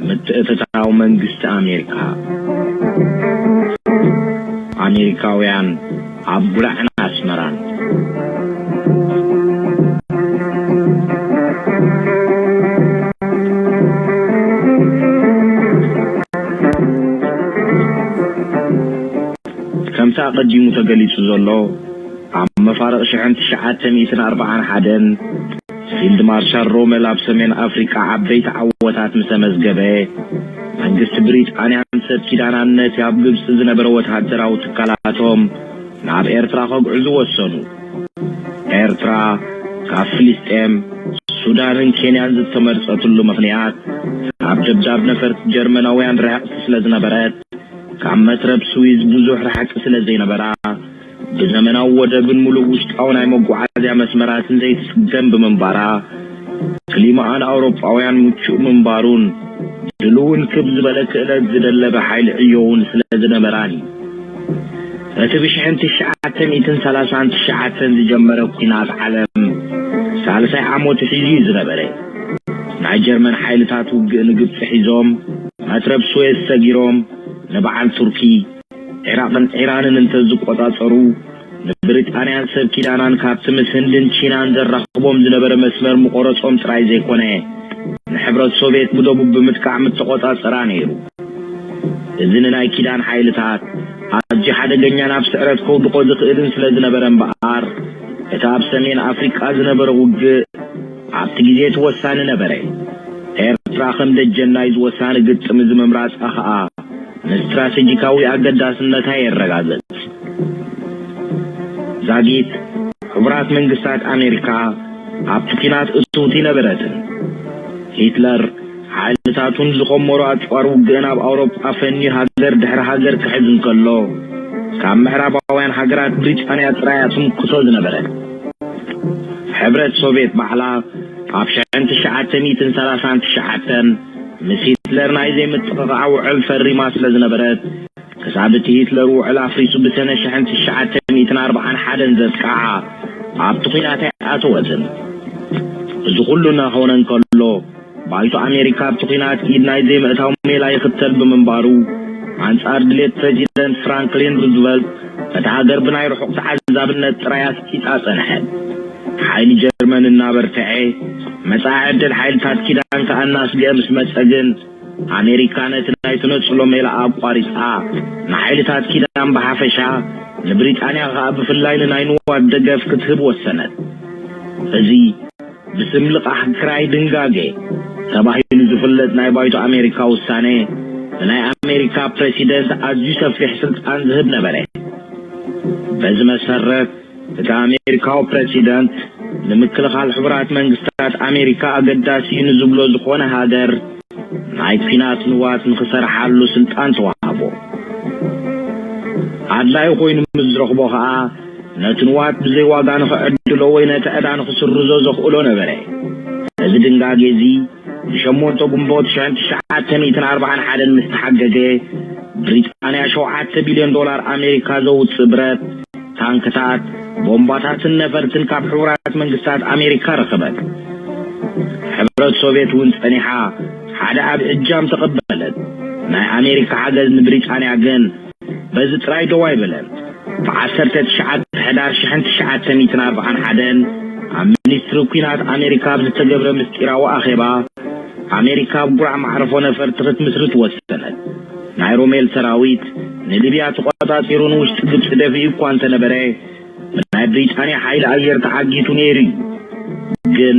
ምትእትታው መንግስቲ ኣሜሪካ። ኣሜሪካውያን ኣብ ጉላዕን ኣስመራን። ከምቲ ኣቐዲሙ ተገሊጹ ዘሎ፣ ኣብ መፋርቕ ሽሕን ትሽዓተ ሚእትን ኣርባዓን ሓደን ፊልድ ማርሻል ሮመል ኣብ ሰሜን ኣፍሪቃ ዓበይቲ ዓወታት ምስ ኣመዝገበ፣ መንግስቲ ብሪጣንያን ሰብ ኪዳናን ነቲ ኣብ ግብጺ ዝነበረ ወተሃደራዊ ትካላቶም ናብ ኤርትራ ከግዕዙ ወሰኑ። ኤርትራ ካብ ፍልስጤም፣ ሱዳንን ኬንያን ዝተመርጸትሉ ምኽንያት፣ ካብ ደብዳብ ነፈርቲ ጀርመናውያን ርሕቕቲ ስለ ዝነበረት፣ ካብ መትረብ ስዊዝ ብዙሕ ርሕቂ ስለ ዘይነበራ፣ ብዘመናዊ ወደብን ምሉእ ውሽጣዊ ናይ መጓዓዝያ መስመራትን ዘይትጽገም ብምንባራ፣ ክሊማኣ ንኣውሮጳውያን ምቹእ ምንባሩን፣ ድሉውን ክብ ዝበለ ክእለት ዝደለበ ሓይሊ ዕዮ እውን ስለ ዝነበራን እዩ። እቲ ብሽሕን ትሽዓተ ሚእትን ሰላሳን ትሽዓተን ዝጀመረ ኲናት ዓለም ሳልሳይ ዓመቱ ሒዙ እዩ ዝነበረ። ናይ ጀርመን ሓይልታት ውግእ ንግብጺ ሒዞም፣ መትረብ ስዌዝ ሰጊሮም፣ ንበዓል ቱርኪ፣ ዒራቕን ዒራንን እንተዝቆጻጸሩ፣ ንብሪጣንያን ሰብ ኪዳናን ካብቲ ምስ ህንድን ቺናን ዘራኽቦም ዝነበረ መስመር ምቆረጾም ጥራይ ዘይኮነ፣ ንሕብረት ሶቭየት ብደቡብ ብምጥቃዕ ምተቆጻጸራ ነይሩ። እዚ ንናይ ኪዳን ሓይልታት ኣዝዩ ሓደገኛ፣ ናብ ስዕረት ከውድቆ ዝኽእልን ስለ ዝነበረ እምበኣር፣ እቲ ኣብ ሰሜን ኣፍሪቃ ዝነበረ ውግእ ኣብቲ ግዜ እቲ ወሳኒ ነበረ። ኤርትራ ከም ደጀን ናይዚ ወሳኒ ግጥም እዚ ምምራጻ ኸኣ፣ ንስትራቴጂካዊ ኣገዳስነታ የረጋግጽ። ዛጊት ሕቡራት መንግስታት ኣሜሪካ ኣብቲ ኲናት እትውቲ ነበረትን። ሂትለር ሓይልታቱን ዝኸመሩ ኣጽዋር ውግእን ኣብ ኣውሮጳ ፈንዩ ሃገር ድሕሪ ሃገር ክሕዝ እንከሎ፣ ካብ ምዕራባውያን ሃገራት ብሪጣንያ ጥራይ ኣትምክቶ ዝነበረ። ሕብረት ሶቭየት ባዕላ ኣብ ሽሕን ትሽዓተ ሚእትን ሰላሳን ትሽዓተን ምስ ሂትለር ናይ ዘይምጥቕቓዕ ውዕል ፈሪማ ስለ ዝነበረት፣ ክሳብ እቲ ሂትለር ውዕል ኣፍሪሱ ብሰነ ሽሕን ትሽዓተ ሚእትን ኣርባዓን ሓደን ዘጥቅዓ ኣብቲ ኲናት ኣይኣተወትን። እዚ ኩሉ እናኾነ እንከሎ፣ ባይቶ ኣሜሪካ ኣብቲ ኲናት ኢድ ናይ ዘይምእታው ሜላ ይኽተል ብምንባሩ፣ ኣንጻር ድሌት ፕረዚደንት ፍራንክሊን ሩዝቨልት፣ እታ ሃገር ብናይ ርሑቕ ተዓዛብነት ጥራይ ኣስቂጣ ጸንሐት። ሓይሊ ጀርመን እናበርትዐ፣ መጻኢ ዕድል ሓይልታት ኪዳን ከኣ እናስግአ ምስ መጸ ግን፣ ኣሜሪካ ነቲ ናይ ትነጽሎ ሜላ ኣቋሪጻ፣ ንሓይልታት ኪዳን ብሓፈሻ፣ ንብሪጣንያ ከኣ ብፍላይ ንናይ ንዋት ደገፍ ክትህብ ወሰነት። እዚ ብስም ልቓሕ ክራይ ድንጋገ ተባሂሉ ዝፍለጥ ናይ ባይቶ ኣሜሪካ ውሳነ፣ ንናይ ኣሜሪካ ፕረሲደንት ኣዝዩ ሰፊሕ ስልጣን ዝህብ ነበረ። በዚ መሰረት፣ እቲ ኣሜሪካዊ ፕረሲደንት ንምክልኻል ሕቡራት መንግስታት ኣሜሪካ ኣገዳሲ እዩ ንዝብሎ ዝኾነ ሃገር ናይ ኲናት ንዋት ንኽሰርሓሉ ስልጣን ተዋህቦ። ኣድላዩ ኮይኑ ምስ ዝረኽቦ ኸኣ፣ ነቲ ንዋት ብዘይ ዋጋ ንኽዕድሎ ወይ ነቲ ዕዳ ንኽስርዞ ዘኽእሎ ነበረ። እዚ ድንጋጌ እዚ ብሸሞንተ ግንቦት ሽሕን ትሽዓተ ሚእትን ኣርባዓን ሓደን ምስ ተሓገገ፣ ብሪጣንያ ሸውዓተ ቢልዮን ዶላር ኣሜሪካ ዘውጽእ ብረት፣ ታንክታት፣ ቦምባታትን ነፈርትን ካብ ሕቡራት መንግስታት ኣሜሪካ ረኸበት። ሕብረት ሶቭየት እውን ጸኒሓ ሓደ ዓቢ እጃም ተቐበለት። ናይ ኣሜሪካ ሓገዝ ንብሪጣንያ ግን በዚ ጥራይ ደው ኣይበለን። ብዓሰርተ ትሽዓተ ሕዳር ሽሕን ትሽዓተ ሚእትን ኣርባዓን ሓደን ኣብ ሚኒስትሪ ኲናት ኣሜሪካ ኣብ ዝተገብረ ምስጢራዊ ኣኼባ፣ ኣሜሪካ ኣብ ጉራዕ ማዕርፎ ነፈርቲ ክትምስርት ወሰነት። ናይ ሮሜል ሰራዊት ንሊብያ ተቖጻጺሩ ንውሽጢ ግብጺ ደፊኡ እኳ እንተነበረ፣ ብናይ ብሪጣንያ ሓይሊ ኣየር ተዓጊቱ ነይሩ እዩ። ግን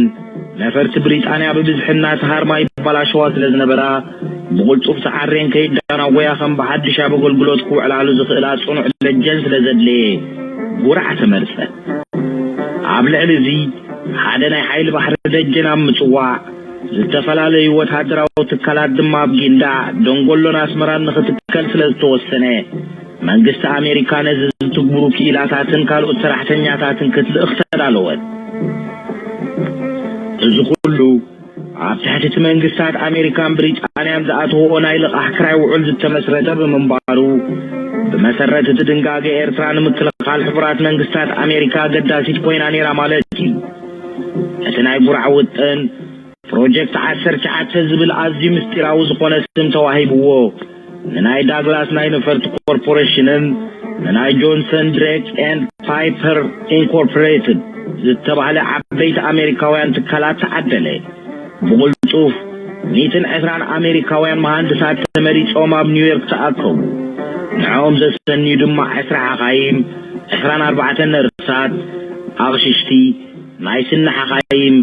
ነፈርቲ ብሪጣንያ ብብዝሒ እናተሃርማ ይበላሸዋ ስለ ዝነበራ፣ ብቕልጡፍ ተዓርየን ከይዳናጎያ ከም ብሓድሽ ኣብ ኣገልግሎት ክውዕላሉ ዝኽእላ ጽኑዕ ደጀን ስለ ዘድለየ፣ ጉራዕ ተመርጸ። ኣብ ልዕሊ እዚ፣ ሓደ ናይ ሓይሊ ባሕሪ ደጀን ኣብ ምጽዋዕ፣ ዝተፈላለዩ ወተሃደራዊ ትካላት ድማ ኣብ ጊንዳዕ፣ ደንጎሎን ኣስመራን ንኽትከል ስለ ዝተወሰነ፣ መንግስቲ ኣሜሪካ ነዚ ዝትግብሩ ክኢላታትን ካልኦት ሰራሕተኛታትን ክትልእኽ ተዳለወት። እዚ ኩሉ ኣብ ትሕቲ እቲ መንግስታት ኣሜሪካን ብሪጣንያን ዝኣተውኦ ናይ ልቓሕ ክራይ ውዕል ዝተመስረተ ብምንባሩ፣ ብመሰረት እቲ ድንጋገ ኤርትራ ንምክልኻል ሕቡራት መንግስታት ኣሜሪካ ኣገዳሲት ኮይና ነይራ ማለት እዩ። እቲ ናይ ጉራዕ ውጥን ፕሮጀክት ዓሰርተ ትሽዓተ ዝብል ኣዝዩ ምስጢራዊ ዝኾነ ስም ተዋሂብዎ። ንናይ ዳግላስ ናይ ነፈርቲ ኮርፖሬሽንን ንናይ ጆንሰን ድሬክ ኤንድ ፓይፐር ኢንኮርፖሬትድ ዝተባህለ ዓበይቲ ኣሜሪካውያን ትካላት ተዓደለ። ብቕልጡፍ ሚእትን ዕስራን ኣሜሪካውያን መሃንድሳት ተመሪጾም ኣብ ኒውዮርክ ተኣከቡ። ንዕኦም ዘሰንዩ ድማ ዕስራ ሓኻይም፣ ዕስራን ኣርባዕተን ነርሳት፣ ኣቕሽሽቲ፣ ናይ ስኒ ሓኻይም፣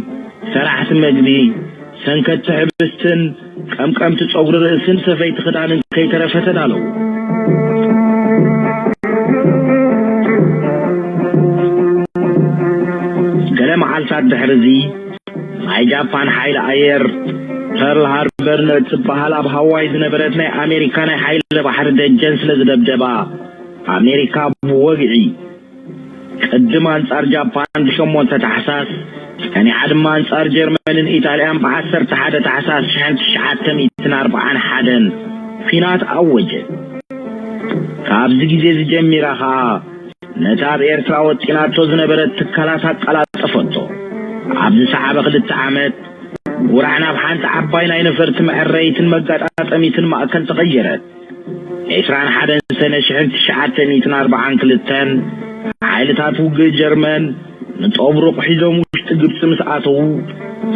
ሰራሕቲ መግቢ፣ ሰንከቲ ሕብስትን ቀምቀምቲ ጸጉሪ ርእስን ሰፈይቲ ክዳንን ከይተረፈ ተዳለዉ። ገለ መዓልታት ድሕርዚ ናይ ጃፓን ሓይሊ ኣየር ፐርል ሃርበር ንእትበሃል ኣብ ሃዋይ ዝነበረት ናይ ኣሜሪካ ናይ ሓይሊ ባሕሪ ደጀን ስለ ዝደብደባ ኣሜሪካ ብወግዒ ቅድም ኣንጻር ጃፓን ብሸሞንተ ታሕሳስ ጸኒሓ ድማ ኣንጻር ጀርመንን ኢጣልያን ብዓሰርተ ሓደ ታሕሳስ ሽሕን ትሽዓተ ሚእትን ኣርባዓን ሓደን ኲናት ኣወጀት። ካብዚ ግዜ እዚ ጀሚራ ኸኣ ነታ ኣብ ኤርትራ ወጢናቶ ዝነበረት ትካላት ኣቀላጠፈቶ። ኣብ ዝሰዓበ ክልተ ዓመት ውራሕ ናብ ሓንቲ ዓባይ ናይ ነፈርቲ መዐረይትን መጋጣጠሚትን ማእከል ተቐየረት። ዕስራን ሓደን ሰነ ሽሕን ትሽዓተ ሚእትን ኣርባዓን ክልተን ሓይልታት ውግእ ጀርመን ንጦብሩቕ ሒዞም ውሽጢ ግብጺ ምስ ኣተዉ፣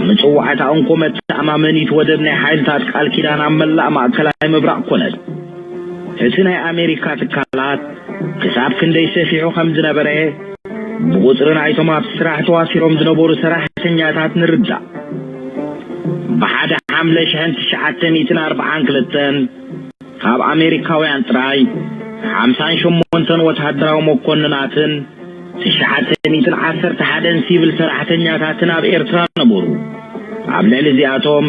ምጽዋዕታ እንኮ መተኣማመኒት ወደብ ናይ ሓይልታት ቃል ኪዳን ኣብ መላእ ማእከላይ ምብራቕ ኮነት። እቲ ናይ ኣሜሪካ ትካላት ክሳብ ክንደይ ሰፊሑ ከም ዝነበረ ብቑጽሪ ናይቶም ኣብቲ ስራሕ ተዋሲሮም ዝነበሩ ሰራሕተኛታት ንርዳእ። ብሓደ ሓምለ ሽሕን ትሽዓተ ሚእትን ኣርባዓን ክልተን ካብ ኣሜሪካውያን ጥራይ ሓምሳን ሸሞንተን ወተሃደራዊ መኮንናትን ትሽዓተ ሚእትን ዓሰርተ ሓደን ሲቪል ሰራሕተኛታትን ኣብ ኤርትራ ነበሩ። ኣብ ልዕሊ እዚኣቶም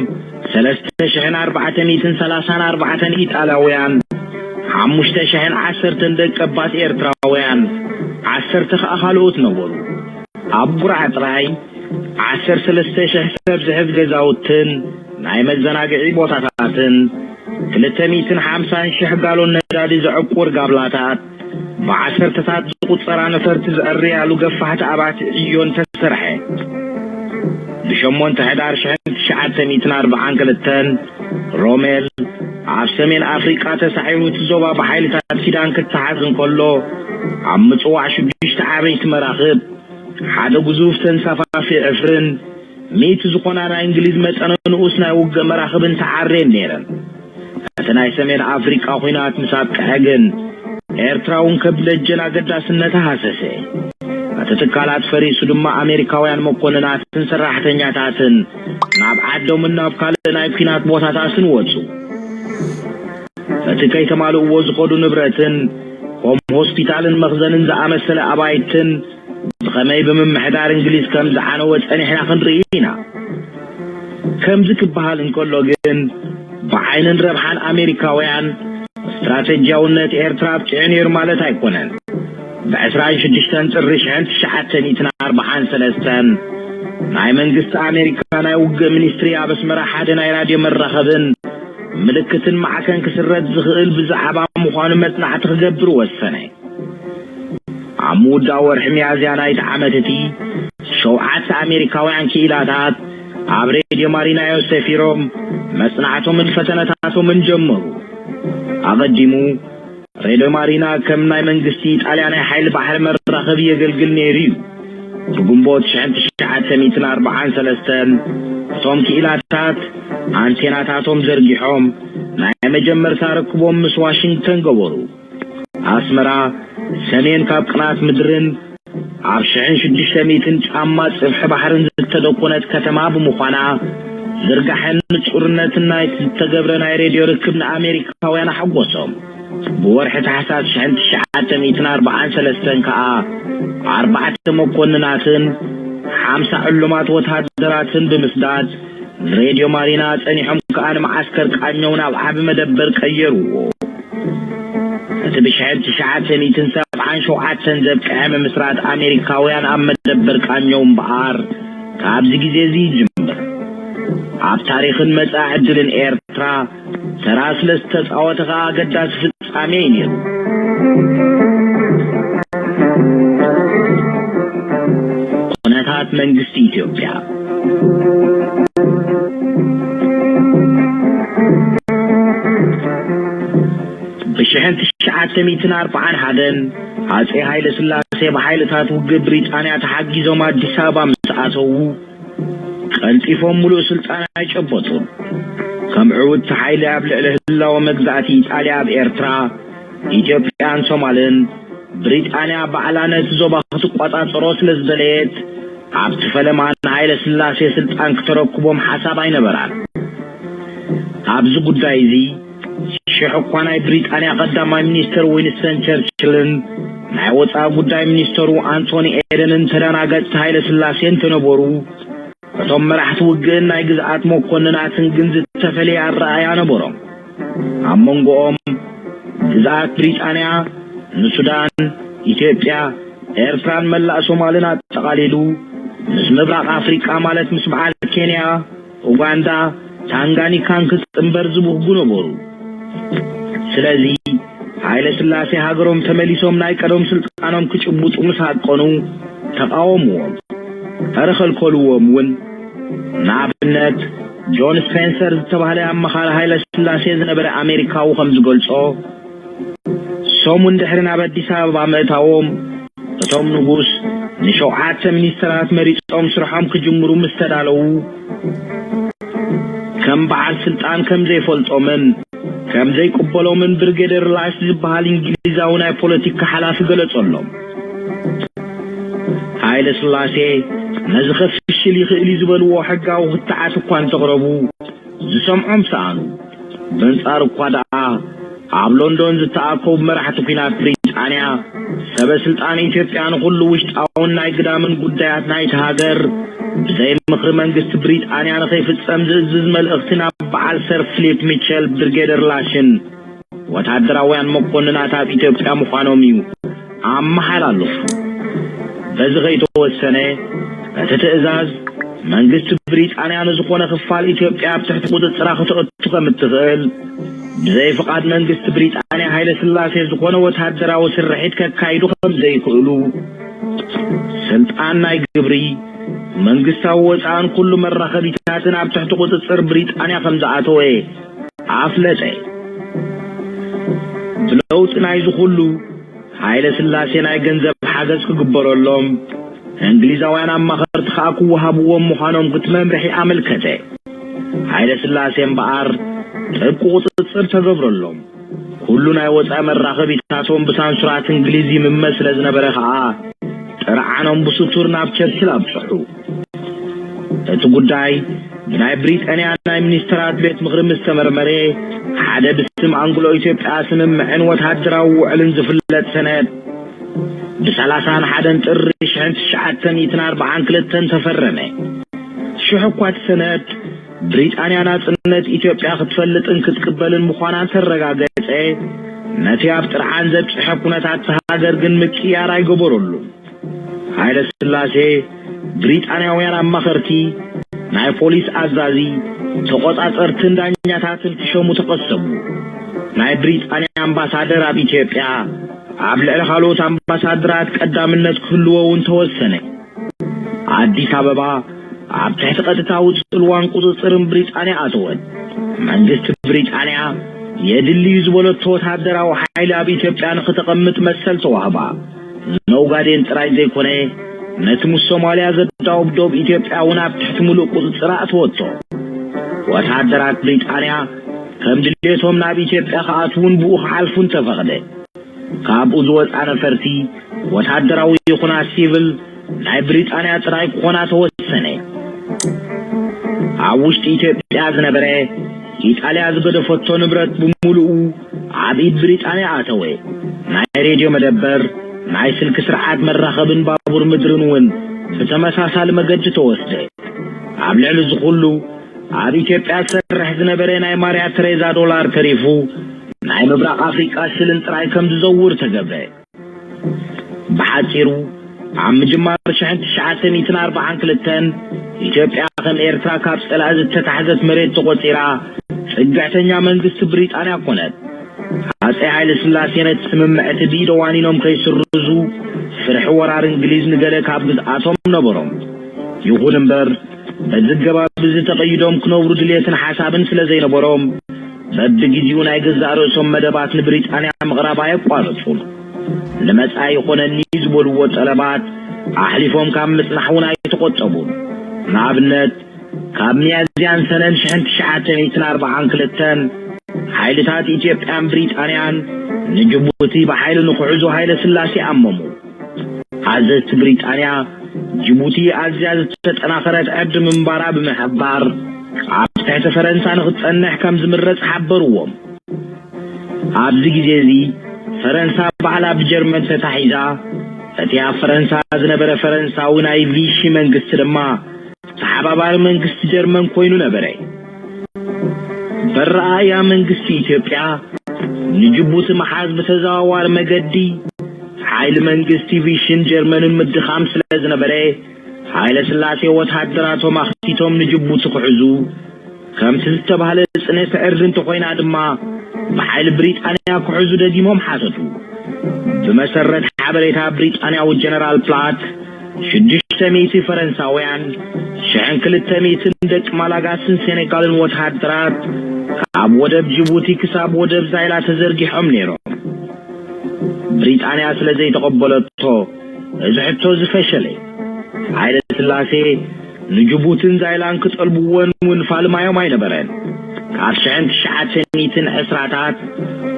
ሰለስተ ሽሕን ኣርባዕተ ሚእትን ሰላሳን ኣርባዕተን ኢጣልያውያን፣ ሓሙሽተ ሽሕን ዓሰርተን ደቀባት ኤርትራውያን፣ ዓሰርተ ኸኣ ካልኦት ነበሩ። ኣብ ጉራዕ ጥራይ ዓሰርተ ሰለስተ ሽሕ ሰብ ዝሕዝ ገዛውትን ናይ መዘናግዒ ቦታታትን ክልተ ሚእትን ሓምሳን ሽሕ ጋሎን ነዳዲ ዘዕቁር ጋብላታት ብዓሰርተታት ዝቑጸራ ነፈርቲ ዝዕርያሉ ገፋሕቲ ኣባቲ ዕዮን ተሰርሐ። ብሸሞንተ ሕዳር ሽሕን ትሽዓተ ሚእትን ኣርባዓን ክልተን ሮሜል ኣብ ሰሜን ኣፍሪቃ ተሳዒሩ እቲ ዞባ ብሓይልታት ኪዳን ክተሓዝ እንከሎ ኣብ ምጽዋዕ ሽዱሽተ ዓበይቲ መራኽብ ሓደ ግዙፍ ተንሳፋፊ ዕፍርን ሚእቲ ዝኾና ናይ እንግሊዝ መጠነ ንኡስ ናይ ውግእ መራኽብን ተዓርየን ነይረን። እቲ ናይ ሰሜን ኣፍሪቃ ኲናት ምስ ኣብቅዐ ግን ኤርትራ እውን ከብለጀን ኣገዳስነታ ሃሰሰ። እቲ ትካላት ፈሪሱ ድማ ኣሜሪካውያን መኮንናትን ሰራሕተኛታትን ናብ ዓዶምን ናብ ካልእ ናይ ኲናት ቦታታትን ወጹ። እቲ ከይተማልእዎ ዝኸዱ ንብረትን ከም ሆስፒታልን መኽዘንን ዝኣመሰለ ኣባይትን ብኸመይ ብምምሕዳር እንግሊዝ ከም ዝዓነወ ጸኒሕና ክንርኢ ኢና። ከምዚ ክበሃል እንከሎ ግን ብዓይንን ረብሓን ኣሜሪካውያን ስትራተጂያውነት ኤርትራ ኣብቂዑ ነይሩ ማለት ኣይኮነን። ብ ዕስራን ሽዱሽተን ጥሪ ሽሕን ትሽዓተ ሚእትን ኣርባዓን ሰለስተን ናይ መንግስቲ ኣሜሪካ ናይ ውግእ ሚኒስትሪ ኣብ ኣስመራ ሓደ ናይ ራድዮ መራኸብን ምልክትን ማዕከን ክስረድ ዝኽእል ብዛዕባ ምዃኑ መጽናዕቲ ክገብር ወሰነ። ኣብ ምውዳእ ወርሒ ሚያዝያ ናይቲ ዓመት እቲ ሸውዓተ ኣሜሪካውያን ክኢላታት ኣብ ሬድዮ ማሪናዮ ሰፊሮም መጽናዕቶምን ፈተነታቶምን ጀመሩ። ኣቐዲሙ ሬድዮ ማሪና ከም ናይ መንግስቲ ኢጣልያ ናይ ሓይሊ ባሕሪ መራኸቢ የገልግል ነይሩ እዩ። ብግንቦት ሽሕን ትሽዓተ ሚእትን ኣርባዓን ሰለስተን እቶም ክኢላታት ኣንቴናታቶም ዘርጊሖም ናይ መጀመርታ ርክቦም ምስ ዋሽንግተን ገበሩ። ኣስመራ ሰሜን ካብ ቅናት ምድርን ኣብ ሽሕን ሽዱሽተ ሚእትን ጫማ ጽፍሒ ባሕርን ዝተደኮነት ከተማ ብምዃና ዝርጋሐን ንጹርነትን ናይቲ ዝተገብረ ናይ ሬድዮ ርክብ ንኣሜሪካውያን ኣሐጎሶም። ብወርሒ ታሕሳስ ሽሕን ትሽዓተ ሚእትን ኣርባዓን ሰለስተን ከኣ ኣርባዕተ መኮንናትን ሓምሳ ዕሉማት ወተሃደራትን ብምስዳድ ንሬድዮ ማሪና ጸኒሖም ከኣ ንመዓስከር ቃኘው ናብ ዓቢ መደበር ቀየርዎ። እቲ ብሽሕን ትሽዓተ ሚእትን ሰብዓን ሸውዓተን ዘብቅዐ ምምስራት ኣሜሪካውያን ኣብ መደበር ቃኘው እምበኣር ካብዚ ግዜ እዚ ይጅምር። ኣብ ታሪኽን መጻኢ ዕድልን ኤርትራ ተራ ስለ ዝተጻወተ ከኣ ኣገዳሲ ፍጻሜ እዩ ነይሩ። ኩነታት መንግስቲ ኢትዮጵያ። ሽሕን ትሽዓተ ሚእትን ኣርባዓን ሓደን፣ ኣጼ ሃይለ ስላሴ ብሓይልታት ውግእ ብሪጣንያ ተሓጊዞም ኣዲስ ኣበባ ምስ ኣተዉ፣ ቀልጢፎም ምሉእ ስልጣን ኣይጨበጡን። ከም ዕውት ሓይሊ ኣብ ልዕሊ ህላወ መግዛእቲ ኢጣልያ ኣብ ኤርትራ፣ ኢትዮጵያን ሶማልን፣ ብሪጣንያ ባዕላ ነቲ ዞባ ክትቆጻጸሮ ስለ ዝደለየት፣ ኣብቲ ፈለማ ንሃይለ ስላሴ ስልጣን ክተረክቦም ሓሳብ ኣይነበራን። ኣብዚ ጉዳይ እዚ ሽሕ እኳ ናይ ብሪጣንያ ቀዳማይ ሚኒስተር ዊንስተን ቸርችልን ናይ ወጻኢ ጉዳይ ሚኒስተሩ ኣንቶኒ ኤደንን ተደናገጽቲ ሃይለ ስላሴ እንተነበሩ፣ እቶም መራሕቲ ውግእን ናይ ግዝኣት መኮንናትን ግን ዝተፈለየ ኣረኣእያ ነበሮም። ኣብ መንጎኦም ግዝኣት ብሪጣንያ ንሱዳን፣ ኢትዮጵያ፣ ኤርትራን መላእ ሶማልን ኣጠቓሊሉ፣ ምስ ምብራቕ ኣፍሪቃ ማለት ምስ በዓል ኬንያ፣ ኡጋንዳ፣ ታንጋኒካን ክጽንበር ዝብህጉ ነበሩ። ስለዚ፣ ሃይለ ስላሴ ሃገሮም ተመሊሶም ናይ ቀደም ስልጣኖም ክጭብጡ ምስ ሃቀኑ፣ ተቓወምዎም። ተረኸልከልዎም እውን። ንኣብነት፣ ጆን ስፔንሰር ዝተባህለ ኣመኻሪ ሃይለ ስላሴ ዝነበረ ኣሜሪካዊ ከም ዝገልጾ፣ ሰሙን ድሕሪ ናብ ኣዲስ ኣበባ ምእታዎም፣ እቶም ንጉስ ንሸውዓተ ሚኒስተራት መሪጾም ስርሖም ክጅምሩ ምስ ተዳለዉ፣ ከም በዓል ስልጣን ከም ዘይፈልጦምን ከም ዘይቅበሎምን ብርጌደር ላሽ ዝበሃል እንግሊዛዊ ናይ ፖለቲካ ሓላፊ ገለጸሎም። ሃይለ ስላሴ ነዚ ከፍሽል ይኽእል እዩ ዝበልዎ ሕጋዊ ክትዓት እኳ እንተቕረቡ፣ ዝሰምዖም ሰኣኑ። በንጻር እኳ ደኣ ኣብ ሎንዶን ዝተኣከቡ መራሕቲ ኲናት ብሪጣንያ፣ ሰበ ስልጣን ኢትዮጵያ ንኹሉ ውሽጣውን ናይ ግዳምን ጉዳያት ናይቲ ሃገር ብዘይ ምኽሪ መንግስቲ ብሪጣንያ ንኸይፍጸም ዝእዝዝ መልእኽቲ ናብ በዓል ሰር ፊሊፕ ሚቸል ብርጌደር ላሽን ወታደራውያን መኮንናት ኣብ ኢትዮጵያ ምዃኖም እዩ ኣመሓላልፉ። በዚ ከይተወሰነ፣ እቲ ትእዛዝ መንግስቲ ብሪጣንያ ንዝኾነ ክፋል ኢትዮጵያ ኣብ ትሕቲ ቁጽጽራ ከተእቱ ከም እትኽእል፣ ብዘይ ፍቓድ መንግስቲ ብሪጣንያ ሃይለ ስላሴ ዝኾነ ወታደራዊ ስርሒት ከካይዱ ከም ዘይክእሉ፣ ስልጣን ናይ ግብሪ፣ መንግስታዊ ወጻእን ኩሉ መራኸቢታትን ኣብ ትሕቲ ቁጽጽር ብሪጣንያ ከም ዝኣተወ ኣፍለጠ። ብለውጢ ናይዚ ኩሉ፣ ሃይለ ስላሴ ናይ ገንዘብ ሓገዝ ክግበረሎም፣ እንግሊዛውያን ኣማኸርቲ ከኣ ክወሃብዎም ምዃኖም እቲ መምርሒ ኣመልከተ። ሃይለ ስላሴ እምበኣር ጥብቂ ቁጽጽር ተገብረሎም። ኩሉ ናይ ወጻኢ መራኸቢታቶም ብሳንሱራት እንግሊዝ ይምመ ስለ ዝነበረ ከኣ፣ ጥርዓኖም ብስቱር ናብ ቸርችል ኣብጽሑ። እቲ ጉዳይ ብናይ ብሪጣንያ ናይ ሚኒስተራት ቤት ምኽሪ ምስ ተመርመረ፣ ሓደ ብስም ኣንግሎ ኢትዮጵያ ስምምዕን ወተሃደራዊ ውዕልን ዝፍለጥ ሰነድ፣ ብ30 ሓደን ጥሪ ሽሕን ትሽዓተ ሚእትን ኣርባዓን ክልተን ተፈረመ። ሽሕ እኳ እቲ ሰነድ ብሪጣንያ ናጽነት ኢትዮጵያ ክትፈልጥን ክትቅበልን ምዃና እንተረጋገጸ፣ ነቲ ኣብ ጥርዓን ዘብጽሐ ኩነታት እታ ሃገር ግን ምቅያር ኣይገበረሉን። ሃይለ ስላሴ ብሪጣንያውያን ኣማኸርቲ፣ ናይ ፖሊስ ኣዛዚ፣ ተቖጻጸርትን ዳኛታትን ክሸሙ ተቐሰቡ። ናይ ብሪጣንያ ኣምባሳደር ኣብ ኢትዮጵያ ኣብ ልዕሊ ካልኦት ኣምባሳደራት ቀዳምነት ክህልዎ እውን ተወሰነ። ኣዲስ ኣበባ ኣብ ትሕቲ ቀጥታዊ ጽልዋን ቁጽጽርን ብሪጣንያ ኣተወት። መንግስቲ ብሪጣንያ የድልዩ ዝበለቶ ወተሃደራዊ ሓይሊ ኣብ ኢትዮጵያ ንክተቐምጥ መሰል ተዋህባ። ንኦጋዴን ጥራይ ዘይኮነ፣ ነቲ ምስ ሶማልያ ዘዳውብ ዶብ ኢትዮጵያ እውን ኣብ ትሕቲ ምሉእ ቁጽጽር ኣእተወቶ። ወተሃደራት ብሪጣንያ ከም ድሌቶም ናብ ኢትዮጵያ ክኣትዉን ብኡ ክሓልፉን ተፈቕደ። ካብኡ ዝወጻ ነፈርቲ፣ ወተሃደራዊ ይኹና ሲቪል፣ ናይ ብሪጣንያ ጥራይ ክኾና ተወሰነ። ኣብ ውሽጢ ኢትዮጵያ ዝነበረ፣ ኢጣልያ ዝገደፈቶ ንብረት ብምሉኡ ኣብ ኢድ ብሪጣንያ ኣተወ። ናይ ሬድዮ መደበር፣ ናይ ስልኪ ስርዓት መራኸብን ባቡር ምድርን እውን ብተመሳሳሊ መገዲ ተወስደ። ኣብ ልዕሊ እዚ ኩሉ፣ ኣብ ኢትዮጵያ ዝሰርሕ ዝነበረ ናይ ማርያ ተሬዛ ዶላር ተሪፉ፣ ናይ ምብራቕ ኣፍሪቃ ሽልን ጥራይ ከም ዝዘውር ተገብረ። ብሓጺሩ፣ ኣብ ምጅማር ሽሕን ትሽዓተ ሚእትን ኣርባዓን ክልተን፣ ኢትዮጵያ ከም ኤርትራ ካብ ጸላኢ ዝተታሕዘት መሬት ተቖጺራ፣ ጽግዕተኛ መንግስቲ ብሪጣንያ ኮነት። ኣጼ ሃይለ ስላሴ ነቲ ስምምዕ እቲ ብኢድ ዋኒኖም ከይስርዙ፣ ፍርሒ ወራር እንግሊዝ ንገለ ካብ ግዝኣቶም ነበሮም። ይኹን እምበር፣ በዚ ኣገባብ እዚ ተቐይዶም ክነብሩ ድልየትን ሓሳብን ስለ ዘይነበሮም፣ በብግዜኡ ናይ ገዛእ ርእሶም መደባት ንብሪጣንያ ምቕራብ ኣየቋረጹን። ንመጻኢ ይኾነኒ ዝበልዎ ጠለባት ኣሕሊፎም ካብ ምጽናሕ እውን ኣይተቖጠቡን። ንኣብነት፣ ካብ ሚያዝያን ሰነን ሽሕን ትሽዓተ ሚእትን ኣርባዓን ክልተን ሓይልታት ኢትዮጵያን ብሪጣንያን ንጅቡቲ ብሓይሊ ንክሕዙ ሃይለ ስላሴ ኣመሙ። ኣዘዝቲ ብሪጣንያ፣ ጅቡቲ ኣዝያ ዝተጠናኸረት ዕርዲ ምንባራ ብምሕባር፣ ኣብ ትሕቲ ፈረንሳ ንክትጸንሕ ከም ዝምረጽ ሓበርዎም። ኣብዚ ግዜ እዚ፣ ፈረንሳ ባዕላ ብጀርመን ተታሒዛ፣ እቲ ኣብ ፈረንሳ ዝነበረ ፈረንሳዊ ናይ ቪሺ መንግስቲ ድማ ተሓባባሪ መንግስቲ ጀርመን ኮይኑ ነበረ። በረኣያ መንግስቲ ኢትዮጵያ ንጅቡቲ ምሓዝ ብተዘዋዋሪ መገዲ ሓይሊ መንግስቲ ቪሽን ጀርመንን ምድኻም ስለ ዝነበረ፣ ሃይለ ስላሴ ወተሃደራቶም ኣኽቲቶም ንጅቡቲ ክሕዙ፣ ከምቲ ዝተባህለ ጽንዕቲ ዕርዲ እንተኾይና ድማ ብሓይሊ ብሪጣንያ ክሕዙ ደጊሞም ሓተቱ። ብመሰረት ሓበሬታ ብሪጣንያዊ ጀነራል ፕላት፣ ሽዱሽተ ሚእቲ ፈረንሳውያን፣ ሽሕን ክልተ ሚእትን ደቂ ማላጋስን ሴኔጋልን ወተሃደራት ካብ ወደብ ጅቡቲ ክሳብ ወደብ ዛይላ ተዘርጊሖም ነይሮም። ብሪጣንያ ስለ ዘይተቐበለቶ፣ እዚ ሕቶ ዝፈሸለ። ሃይለ ስላሴ ንጅቡትን ዛይላን ክጠልብወን እውን ፋልማዮም ኣይነበረን። ካብ ሽሕን ትሽዓተ ሚእትን ዕስራታት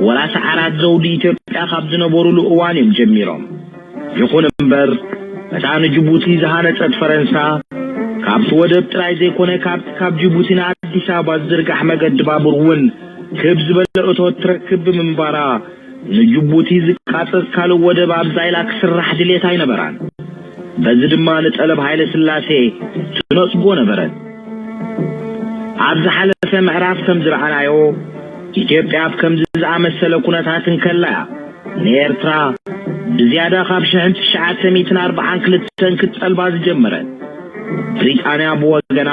ወላ ሰዓራት ዘውዲ ኢትዮጵያ ካብ ዝነበሩሉ እዋን እዮም ጀሚሮም። ይኹን እምበር፣ እታ ንጅቡቲ ዝሃነጸት ፈረንሳ፣ ካብቲ ወደብ ጥራይ ዘይኮነ፣ ካብቲ ካብ ጅቡቲ ንኣዲስ ኣበባ ዝዝርጋሕ መገዲ ባቡር እውን ክብ ዝበለ እቶት ትረክብ ብምንባራ፣ ንጅቡቲ ዝቃጸጽ ካልእ ወደብ ኣብ ዛይላ ክስራሕ ድሌት ኣይነበራን። በዚ ድማ ንጠለብ ሃይለ ስላሴ ትነጽጎ ነበረት። ኣብ ዝሓለፈ ምዕራፍ ከም ዝረኣናዮ፣ ኢትዮጵያ ኣብ ከምዚ ዝኣመሰለ ኩነታት እንከላ እያ ንኤርትራ ብዝያዳ ካብ ሽሕን ትሽዓተ ሚእትን ኣርባዓን ክልተን ክትጠልባ ዝጀመረት። ብሪጣንያ ብወገና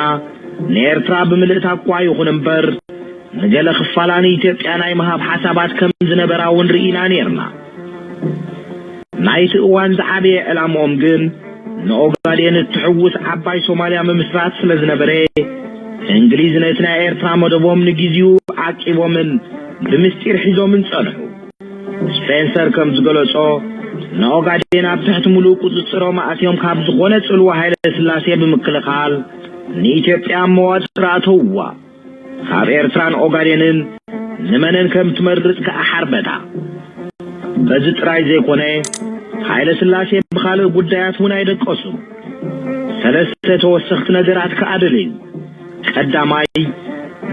ንኤርትራ ብምልእታ እኳ ይኹን እምበር፣ ንገለ ክፋላ ንኢትዮጵያ ናይ ምሃብ ሓሳባት ከም ዝነበራ እውን ርኢና ነይርና። ናይቲ እዋን ዝዓበየ ዕላምኦም ግን ንኦጋዴን እትሕውስ ዓባይ ሶማልያ ምምስራት ስለ ዝነበረ፣ እንግሊዝ ነቲ ናይ ኤርትራ መደቦም ንግዜኡ ዓቂቦምን ብምስጢር ሒዞምን ጸንሑ። ስፔንሰር ከም ዝገለጾ፣ ንኦጋዴን ኣብ ትሕቲ ምሉእ ቁጽጽሮም ኣእትዮም ካብ ዝኾነ ጽልዋ ሃይለ ስላሴ ብምክልኻል ንኢትዮጵያ መዋጥር ኣተውዋ። ካብ ኤርትራን ኦጋዴንን ንመነን ከም ትመርጽ ከኣ ሓርበታ። በዚ ጥራይ ዘይኮነ፣ ሃይለ ስላሴ ብኻልእ ጉዳያት እውን ኣይደቀሱን። ሰለስተ ተወሰኽቲ ነገራት ከኣ ደለዩ። ቀዳማይ፣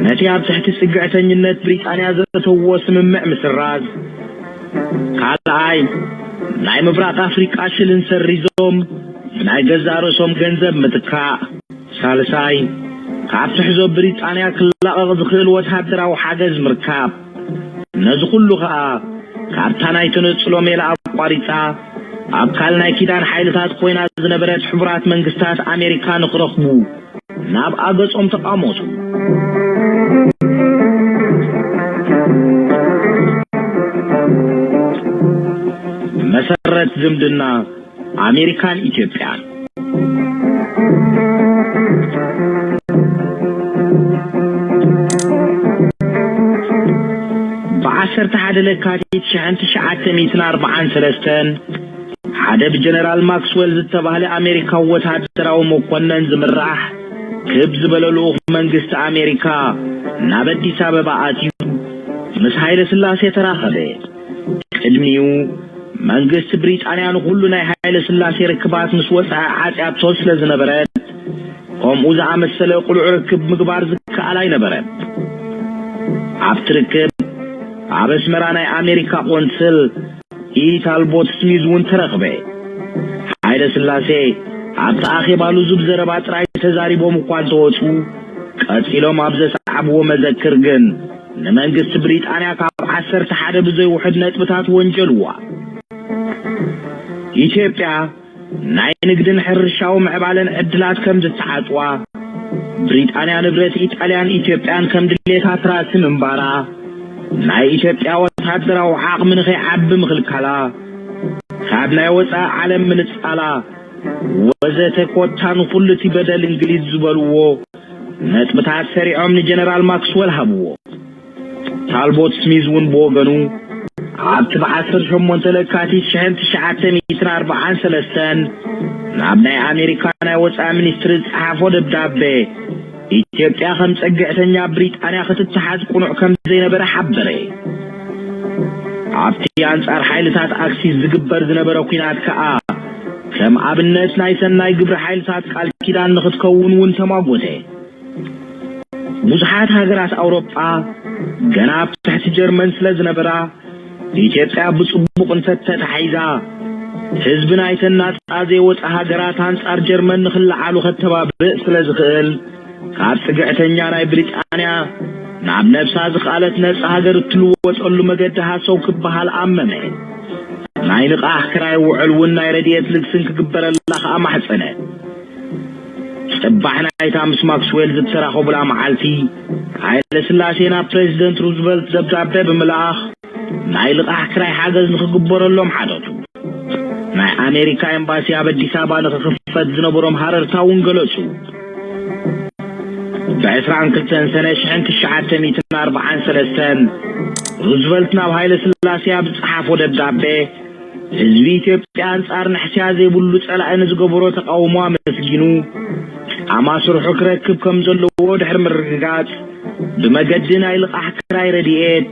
ነቲ ኣብ ትሕቲ ጽግዕተኝነት ብሪጣንያ ዘእተውዎ ስምምዕ ምስራዝ። ካልኣይ፣ ናይ ምብራቕ ኣፍሪቃ ሽልን ሰሪዞም ብናይ ገዛእ ርእሶም ገንዘብ ምትካእ። ሳልሳይ፣ ካብ ትሕዞ ብሪጣንያ ክላቐቕ ዝኽእል ወተሃደራዊ ሓገዝ ምርካብ። ነዚ ኩሉ ኸኣ ካብታ ናይ ተነጽሎ ሜላ ኣቋሪጻ ኣብ ካል ናይ ኪዳን ሓይልታት ኮይና ዝነበረት ሕቡራት መንግስታት ኣሜሪካ ንኽረኽቡ ናብ ኣገጾም ተቓሞቱ። መሰረት ዝምድና ኣሜሪካን ኢትዮጵያን። ብዓሰርተ ሓደ ለካቲት ሽሕን ትሽዓተ ሚእትን ኣርባዓን ሰለስተን ሓደ ብጀነራል ማክስዌል ዝተባህለ ኣሜሪካዊ ወታደራዊ መኮነን ዝምራሕ ክብ ዝበለ ልኡኽ መንግስቲ ኣሜሪካ ናብ ኣዲስ ኣበባ ኣትዩ ምስ ሃይለ ስላሴ ተራኸበ። ቅድሚኡ መንግስቲ ብሪጣንያ ንኹሉ ናይ ሃይለ ስላሴ ርክባት ምስ ወጻኢ ዓጽያቶ ስለ ዝነበረት፣ ከምኡ ዝኣመሰለ ቅሉዕ ርክብ ምግባር ዝከኣል ኣይነበረን። ኣብቲ ርክብ ኣብ ኣስመራ ናይ ኣሜሪካ ቆንስል ኢ ታልቦት ስሚዝ እውን ተረኽበ። ሃይለ ስላሴ ኣብቲ ኣኼባ ልዙብ ዘረባ ጥራይ ተዛሪቦም እኳ እንተወጹ፣ ቀጺሎም ኣብ ዘሰዓብዎ መዘክር ግን ንመንግስቲ ብሪጣንያ ካብ ዓሰርተ ሓደ ብዘይውሕድ ነጥብታት ወንጀልዋ። ኢትዮጵያ ናይ ንግድን ሕርሻዊ ምዕባለን ዕድላት ከም ዝተዓጽዋ፣ ብሪጣንያ ንብረት ኢጣልያን ኢትዮጵያን ከም ድሌታ ትራሲ ምንባራ፣ ናይ ኢትዮጵያ ወታደራዊ ዓቕሚ ንኸይዓቢ ምኽልካላ፣ ካብ ናይ ወጻኢ ዓለም ምንጻላ፣ ወዘተ ኮታ ንኹሉ እቲ በደል እንግሊዝ ዝበልዎ ነጥብታት ሰሪዖም ንጀነራል ማክስወል ሃብዎ። ታልቦት ስሚዝ እውን ብወገኑ ኣብቲ ብ ዓሰርተ ሸሞንተ ለካቲት ሽሕን ትሽዓተ ሚእትን ኣርባዓን ሰለስተን ናብ ናይ ኣሜሪካ ናይ ወፃኢ ሚኒስትሪ ዝፀሓፎ ደብዳቤ ኢትዮጵያ ከም ፀግዕተኛ ብሪጣንያ ክትተሓዝ ቁኑዕ ከም ዘይነበረ ሓበረ። ኣብቲ ኣንጻር ሓይልታት ኣክሲስ ዝግበር ዝነበረ ኲናት ከኣ ከም ኣብነት ናይ ሰናይ ግብሪ ሓይልታት ቃል ኪዳን ንኽትከውን እውን ተማጎተ። ብዙሓት ሃገራት ኣውሮጳ ገና ኣብ ትሕቲ ጀርመን ስለ ዝነበራ፣ ኢትዮጵያ ብጽቡቕ እንተተታሒዛ፣ ህዝቢ ናይተን ናጻ ዘይወጻ ሃገራት ኣንጻር ጀርመን ንኽለዓሉ ከተባብእ ስለ ዝኽእል፣ ካብ ጽግዕተኛ ናይ ብሪጣንያ ናብ ነብሳ ዝኸኣለት ነጻ ሃገር እትልወጠሉ መገዲ ሃሰው ክበሃል ኣመመ። ናይ ልቓሕ ክራይ ውዕል እውን ናይ ረድኤት ልግስን ክግበረላ ከኣ ማሕጸነ። ጽባሕ ናይታ ምስ ማክስዌል ዝተራኸቡላ መዓልቲ፣ ሃይለ ስላሴ ናብ ፕሬዚደንት ሩዝቨልት ደብዳቤ ብምልኣኽ፣ ናይ ልቓሕ ክራይ ሓገዝ ንኽግበረሎም ሓተቱ። ናይ ኣሜሪካ ኤምባሲ ኣብ ኣዲስ ኣበባ ንኽኽፈት ዝነበሮም ሃረርታ እውን ገለጹ። ብ ዕስራን ክልተን ሰነ ሽሕን ትሽዓተ ሚእትን ኣርባዓን ሰለስተን ሩዝቨልት ናብ ሃይለ ስላሴ ኣብ ዝጸሓፎ ደብዳቤ፣ ህዝቢ ኢትዮጵያ ኣንጻር ንሕስያ ዘይብሉ ጸላኢ ንዝገበሮ ተቃውሞ ኣመስጊኑ፣ ጻማ ስርሑ ክረክብ ከም ዘለዎ ድሕሪ ምርግጋጽ፣ ብመገዲ ናይ ልቓሕ ክራይ ረድኤት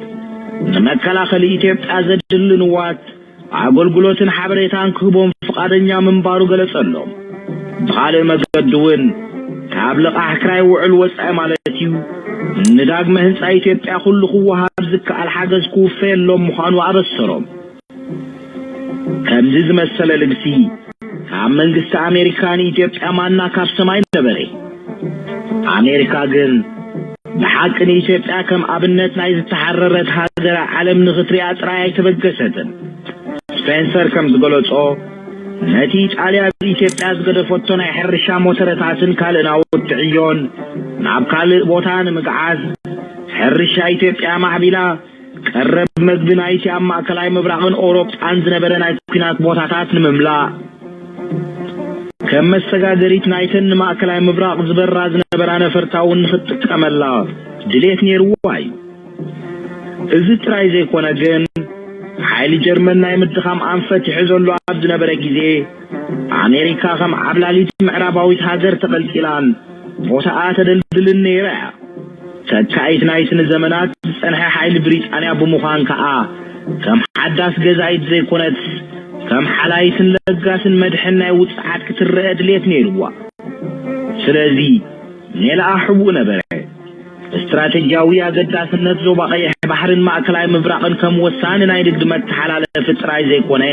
ንመከላኸሊ ኢትዮጵያ ዘድሊ ንዋት ኣገልግሎትን ሓበሬታን ክህቦም ፍቓደኛ ምንባሩ ገለጸሎም። ብኻልእ መገዲ እውን ካብ ልቓሕ ክራይ ውዕል ወጻኢ ማለት እዩ፣ ንዳግመ ህንጻ ኢትዮጵያ ኩሉ ክወሃብ ዝከኣል ሓገዝ ክውፈየሎም ምዃኑ ኣበሰሮም። ከምዚ ዝመሰለ ልግሲ ካብ መንግስቲ ኣሜሪካ ንኢትዮጵያ ማና ካብ ሰማይ ነበረ። ኣሜሪካ ግን ብሓቂ ንኢትዮጵያ ከም ኣብነት ናይ ዝተሓረረት ሃገር ዓለም ንኽትሪኣ ጥራይ ኣይተበገሰትን። ስፔንሰር ከም ዝገለጾ፣ ነቲ ኢጣልያ ኣብ ኢትዮጵያ ዝገደፈቶ ናይ ሕርሻ ሞተረታትን ካልእ ናውቲ ዕዮን ናብ ካልእ ቦታ ንምግዓዝ፣ ሕርሻ ኢትዮጵያ ማዕቢላ ቀረብ መግቢ ናይቲ ኣብ ማእከላይ ምብራቕን ኤውሮጳን ዝነበረ ናይ ኲናት ቦታታት ንምምላእ፣ ከም መሰጋገሪት ናይተን ንማእከላይ ምብራቕ ዝበራ ዝነበራ ነፈርታ እውን ንኽትጥቀመላ ድሌት ነይርዋ እዩ። እዚ ጥራይ ዘይኮነ ግን፣ ሓይሊ ጀርመን ናይ ምድኻም ኣንፈት ይሕዘሉ ኣብ ዝነበረ ግዜ፣ ኣሜሪካ ከም ዓብላሊት ምዕራባዊት ሃገር ተቐልቂላን ቦታኣ ተደልድልን ነይራ እያ። ተካኢት ናይቲ ንዘመናት ዝጸንሐ ሓይሊ ብሪጣንያ ብምዃን ከኣ፣ ከም ሓዳስ ገዛኢት ዘይኮነትስ፣ ከም ሓላይትን ለጋስን መድሕን ናይ ውጽዓት ክትረአ ድሌት ነይርዋ። ስለዚ፣ ሜላኣ ሕቡእ ነበረ። ስትራተጂያዊ ኣገዳስነት ዞባ ቀይሕ ባሕርን ማእከላይ ምብራቕን ከም ወሳኒ ናይ ንግዲ መተሓላለፊ ጥራይ ዘይኮነ፣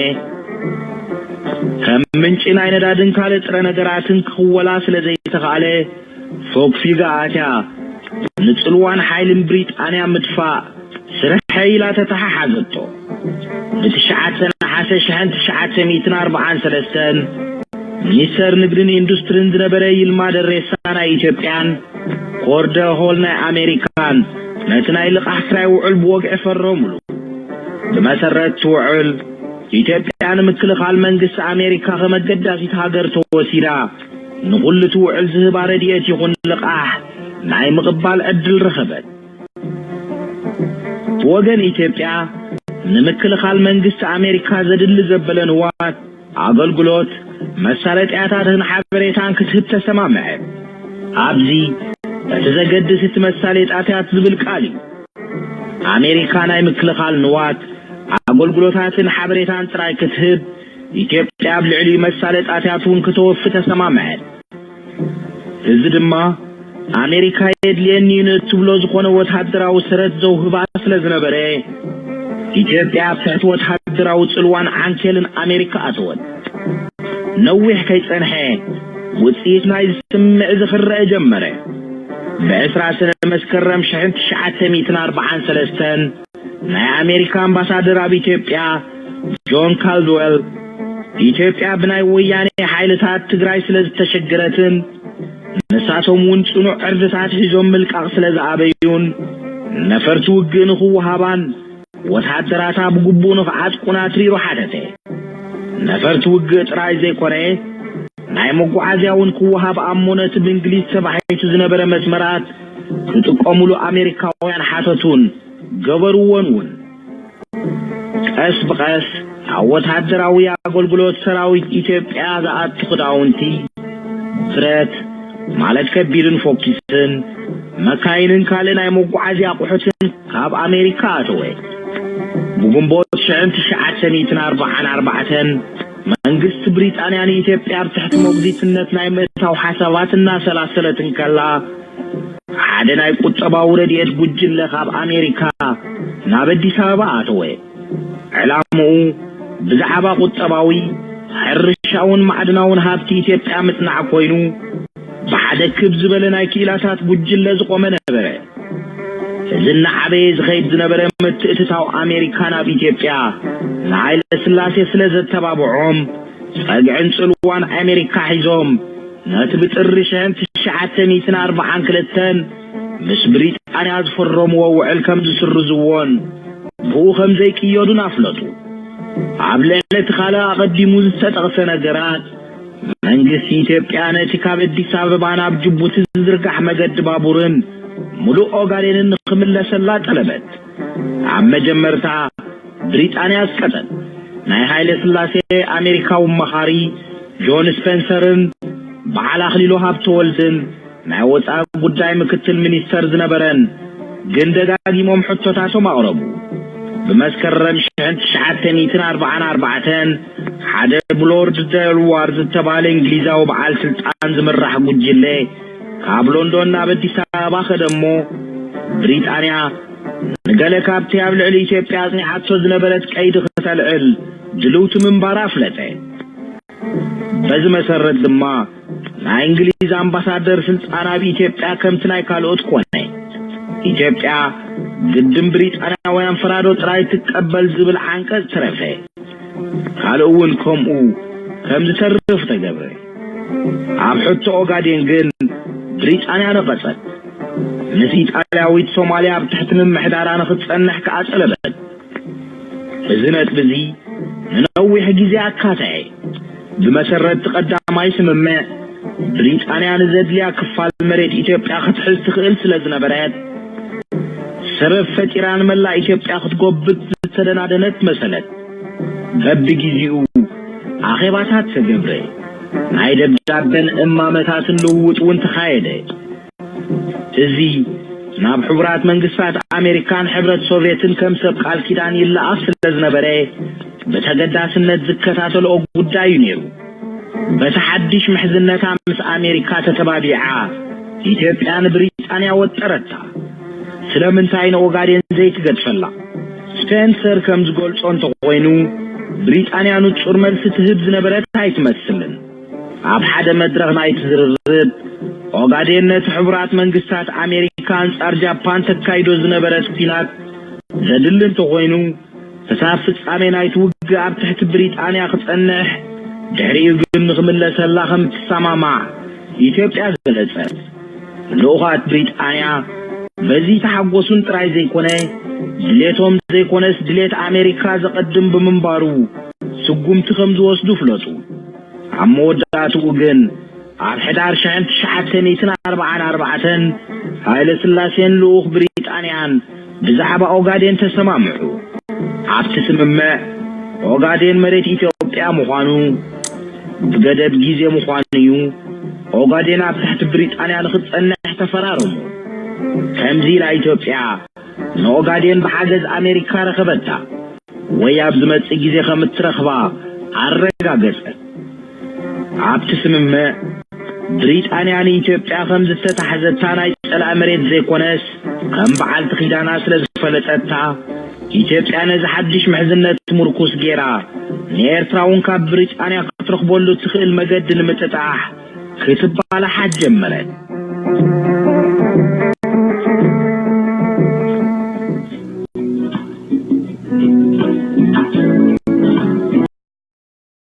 ከም ምንጪ ናይ ነዳድን ካልእ ጥረ ነገራትን ክኽወላ ስለ ዘይተኻእለ፣ ፎግፊጋ ኣትያ ንጽልዋን ሓይልን ብሪጣንያ ምድፋእ ስርሐይ ኢላ ተተሓሓዘቶ። ብ ትሽዓተ ነሓሰ ሽሕን ትሽዓተ ሚእትን ኣርባዓን ሰለስተን ሚኒስተር ንግድን ኢንዱስትሪን ዝነበረ ይልማ ደሬሳ ናይ ኢትዮጵያን ኮርደ ሆል ናይ ኣሜሪካን ነቲ ናይ ልቓሕ ክራይ ውዕል ብወግዒ ፈረሙሉ። ብመሰረት እቲ ውዕል፣ ኢትዮጵያ ንምክልኻል መንግስቲ ኣሜሪካ ከም ኣገዳሲት ሃገር ተወሲዳ፣ ንኹሉ እቲ ውዕል ዝህባ ረድኤት ይኹን ልቓሕ ናይ ምቕባል ዕድል ረኸበት። ብወገን ኢትዮጵያ፣ ንምክልኻል መንግስቲ ኣሜሪካ ዘድሊ ዘበለ ንዋት፣ ኣገልግሎት፣ መሳለጥያታትን ሓበሬታን ክትህብ ተሰማምዐ። ኣብዚ እቲ ዘገድስ እቲ መሳለጥያታት ዝብል ቃል እዩ። ኣሜሪካ ናይ ምክልኻል ንዋት፣ ኣገልግሎታትን ሓበሬታን ጥራይ ክትህብ፣ ኢትዮጵያ ኣብ ልዕሊኡ መሳለጥያታት እውን ክተወፊ ተሰማምዐት። እዚ ድማ ኣሜሪካ የድልየኒ እዩ ንእትብሎ ዝኾነ ወተሃደራዊ ሰረት ዘውህባ ስለ ዝነበረ፣ ኢትዮጵያ ኣብ ትሕቲ ወተሃደራዊ ጽልዋን ዓንኬልን ኣሜሪካ ኣተወት። ነዊሕ ከይጸንሐ፣ ውጽኢት ናይዚ ስምምዕ እዚ ክረአ ጀመረ። ብ ዕስራ ሰነ መስከረም ሽሕን ትሽዓተ ሚእትን ኣርባዓን ሰለስተን ናይ ኣሜሪካ ኣምባሳደር ኣብ ኢትዮጵያ ጆን ካልድዌል፣ ኢትዮጵያ ብናይ ወያኔ ሓይልታት ትግራይ ስለ ዝተሸገረትን ንሳቶም እውን ጽኑዕ ዕርድታት ሒዞም ምልቃቕ ስለ ዝኣበዩን ነፈርቲ ውግእ ንኽወሃባን ወተሃደራታ ብግቡእ ንኽዓጥቁን ኣትሪሩ ሓተተ። ነፈርቲ ውግእ ጥራይ ዘይኮነ፣ ናይ መጓዓዝያ እውን ክወሃብ ኣሞ ነቲ ብእንግሊዝ ተባሒቱ ዝነበረ መስመራት ክጥቀሙሉ ኣሜሪካውያን ሓተቱን ገበርዎን እውን። ቀስ ብቐስ ኣብ ወታደራዊ ኣገልግሎት ሰራዊት ኢትዮጵያ ዝኣቱ ክዳውንቲ፣ ብረት፣ ማለት ከቢድን ፎኪስን፣ መካይንን ካልእ ናይ መጓዓዝያ ኣቑሑትን ካብ ኣሜሪካ ኣተወ። ብግንቦት ሽሕን ትሽዓተ ሚእትን ኣርባዓን ኣርባዕተን መንግስቲ ብሪጣንያ ንኢትዮጵያ ኣብ ትሕቲ ሞግዚትነት ናይ ምእታው ሓሳባት እናሰላሰለት እንከላ፣ ሓደ ናይ ቁጠባዊ ረድኤት ጉጅለ ካብ ኣሜሪካ ናብ ኣዲስ ኣበባ ኣተወ። ዕላምኡ ብዛዕባ ቁጠባዊ፣ ሕርሻውን ማዕድናውን ሃብቲ ኢትዮጵያ ምጽናዕ ኮይኑ፣ ብሓደ ክብ ዝበለ ናይ ክኢላታት ጉጅለ ዝቖመ ነበረ። እዚ እናዓበየ ዝኸይድ ዝነበረ ምትእትታው ኣሜሪካ ናብ ኢትዮጵያ ንሃይለ ስላሴ ስለ ዘተባብዖም፣ ጸግዕን ጽልዋን ኣሜሪካ ሒዞም፣ ነቲ ብጥሪ ሽሕን ትሽዓተ ሚእትን ኣርባዓን ክልተን ምስ ብሪጣንያ ዝፈረምዎ ውዕል ከም ዝስርዝዎን ብኡ ከም ዘይቅየዱን ኣፍለጡ። ኣብ ልዕሊ እቲ ካልእ ኣቐዲሙ ዝተጠቕሰ ነገራት፣ መንግስቲ ኢትዮጵያ ነቲ ካብ ኣዲስ ኣበባ ናብ ጅቡቲ ዝዝርጋሕ መገዲ ባቡርን ምሉእ ኦጋዴንን ንኽምለሰላ ጠለበት። ኣብ መጀመርታ ብሪጣንያ ኣስቀጠት። ናይ ሃይለ ስላሴ ኣሜሪካዊ መኻሪ ጆን ስፐንሰርን በዓል ኣኽሊሉ ሃብተወልድን ናይ ወፃኢ ጉዳይ ምክትል ሚኒስተር ዝነበረን ግን ደጋጊሞም ሕቶታቶም ኣቕረቡ። ብመስከረም ሽሕን ትሽዓተ ሚእትን ኣርባዓን ኣርባዕተን ሓደ ብሎርድ ደልዋር ዝተባህለ እንግሊዛዊ በዓል ስልጣን ዝምራሕ ጉጅለ ካብ ሎንዶን ናብ ኣዲስ ኣበባ ከደ እሞ፣ ብሪጣንያ ንገለ ካብቲ ኣብ ልዕሊ ኢትዮጵያ ኣጽኒዓቶ ዝነበረት ቀይዲ ከተልዕል ድልውቲ ምንባራ ኣፍለጠ። በዚ መሰረት ድማ ናይ እንግሊዝ ኣምባሳደር ስልጣን ኣብ ኢትዮጵያ ከምቲ ናይ ካልኦት ኮነ። ኢትዮጵያ ግድን ብሪጣንያውያን ፈራዶ ጥራይ ትቀበል ዝብል ዓንቀጽ ተረፈ። ካልእ እውን ከምኡ ከም ዝተርፍ ተገብረ። ኣብ ሕቶ ኦጋዴን ግን ብሪጣንያ ነቐጸት። ምስ ኢጣልያዊት ሶማልያ ኣብ ትሕቲ ምምሕዳራ ንኽትጸንሕ ከኣ ጠለበት። እዚ ነጥቢ እዚ ንነዊሕ ግዜ ኣካተዐ። ብመሰረት ቀዳማይ ስምምዕ፣ ብሪጣንያ ንዘድልያ ክፋል መሬት ኢትዮጵያ ክትሕዝ ትኽእል ስለ ዝነበረት፣ ሰበብ ፈጢራ ንመላእ ኢትዮጵያ ክትጎብጥ ዝተደናደነት መሰለት። በብግዜኡ ኣኼባታት ተገብረ። ናይ ደብዳበን እማመታትን ልውውጥ እውን ተኻየደ። እዚ ናብ ሕቡራት መንግስታት ኣሜሪካን ሕብረት ሶቭየትን ከም ሰብ ቃል ኪዳን ይለኣኽ ስለ ዝነበረ፣ ብተገዳስነት ዝከታተልኦ ጉዳይ እዩ ነይሩ። በቲ ሓድሽ ምሕዝነታ ምስ ኣሜሪካ ተተባቢዓ፣ ኢትዮጵያ ንብሪጣንያ ወጠረታ። ስለምንታይ ንኦጋዴን ዘይትገድፈላ? ስፔንሰር ከም ዝገልጾ እንተኾይኑ፣ ብሪጣንያ ንጹር መልሲ ትህብ ዝነበረት ኣይትመስልን። ኣብ ሓደ መድረኽ ናይቲ ዝርርብ፣ ኦጋዴን ነቲ ሕቡራት መንግስታት ኣሜሪካ ኣንጻር ጃፓን ተካይዶ ዝነበረት ኲናት ዘድሊ እንተኾይኑ፣ ክሳብ ፍጻሜ ናይቲ ውግእ ኣብ ትሕቲ ብሪጣንያ ክጸንሕ፣ ድሕሪኡ ግን ንኽምለሰላ ከም እትሰማማዕ ኢትዮጵያ ገለጸት። ልኡኻት ብሪጣንያ በዚ ተሓጎሱን ጥራይ ዘይኮነ፣ ድሌቶም ዘይኮነስ ድሌት ኣሜሪካ ዘቐድም ብምንባሩ ስጉምቲ ከም ዝወስዱ ፍለጡ። ኣብ መወዳእትኡ ግን ኣብ ሕዳር ሽሕን ትሽዓተ ሚእትን ኣርባዓን ኣርባዕተን ሃይለ ስላሴን ልኡኽ ብሪጣንያን ብዛዕባ ኦጋዴን ተሰማምዑ። ኣብቲ ስምምዕ ኦጋዴን መሬት ኢትዮጵያ ምዃኑ፣ ብገደብ ግዜ ምዃኑ እዩ። ኦጋዴን ኣብ ትሕቲ ብሪጣንያ ንኽትጸንሕ ተፈራረሙ። ከምዚ ኢላ ኢትዮጵያ ንኦጋዴን ብሓገዝ ኣሜሪካ ረኸበታ ወይ ኣብ ዝመጽእ ግዜ ከም እትረኽባ ኣረጋገጸት። ኣብቲ ስምምዕ ብሪጣንያ ንኢትዮጵያ ከም ዝተታሕዘታ ናይ ጸላእ መሬት ዘይኮነስ ከም በዓልቲ ኪዳና ስለ ዝፈለጠታ፣ ኢትዮጵያ ነዚ ሓድሽ ምሕዝነት ምርኩስ ጌራ ንኤርትራ እውን ካብ ብሪጣንያ ክትረኽበሉ እትኽእል መገዲ ንምጥጣሕ ክትባላሓት ጀመረት።